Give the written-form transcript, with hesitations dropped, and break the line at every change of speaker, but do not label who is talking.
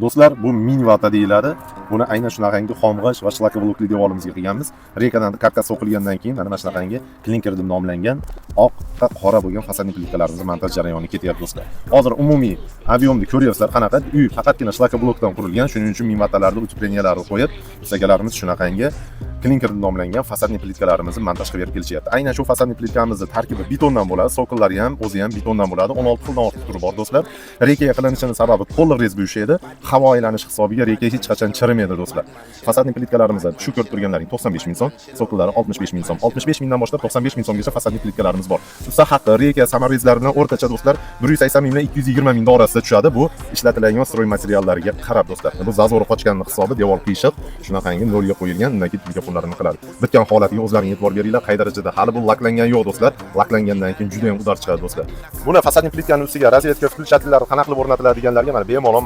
Do'stlar, bu mini vata deyiladi. Buni aynan shunaqangi xomg'isht va shlakoblo'kli devorimizga qilganmiz. Рейка dan karkas so'qilgandan keyin mana shunaqangi klinker deb nomlangan oq va qora bo'lgan фасадный plitkalarimizni montaj jarayoni ketyapti, do'stlar. Hozir umumiy объем ni ko'ryapsizlar qanaqa. Uy faqatgina shlakoblo'kdan qurilgan. Shuning uchun mini vatalarni утепления larni qo'yib, ustalarimiz shunaqangi klinker deb nomlangan фасадный plitkalarimizni montaj qilib berib kelishyapti. Aynan shu фасадный plitkamizni tarkibi betondan bo'ladi, sokollari ham, o'zi ham betondan bo'ladi. 16 xildan ortiq turi bor, do'stlar. Рейка ga qilinishini sababi to'liq резьба ushlaydi. Havo aylanishi hisobiga рейка hech qachon chirimaydi, do'stlar. Фасадный plitkalarimiz shu ko'rib turganlaring 95 ming so'm, sokollari 65 ming so'm. 65 mingdan boshlab 95 ming so'mgacha фасадный plitkalarimiz bor. Usta haqi рейка саморез laridan o'rtacha, do'stlar, 180 ming bilan 220 ming orasida tushadi. Bu ishlatiladigan стройматериал lariga qarab, do'stlar. Bu зазор i qochganini hisobi devor qiyshiq, shunaqangi nolga qo'yilgan, undan keyin plika pullarini qiladi. Bitgan holatiga o'zlaring e'tibor beringlar, qay darajada hali bu laklangan yo'q, do'stlar. Laklangandan keyin juda ham удар chiqadi, do'stlar. Buni фасадный plitkani ustiga розетка, включатель lar qanaqa qilib o'rnatiladi deganlarga mana bemalol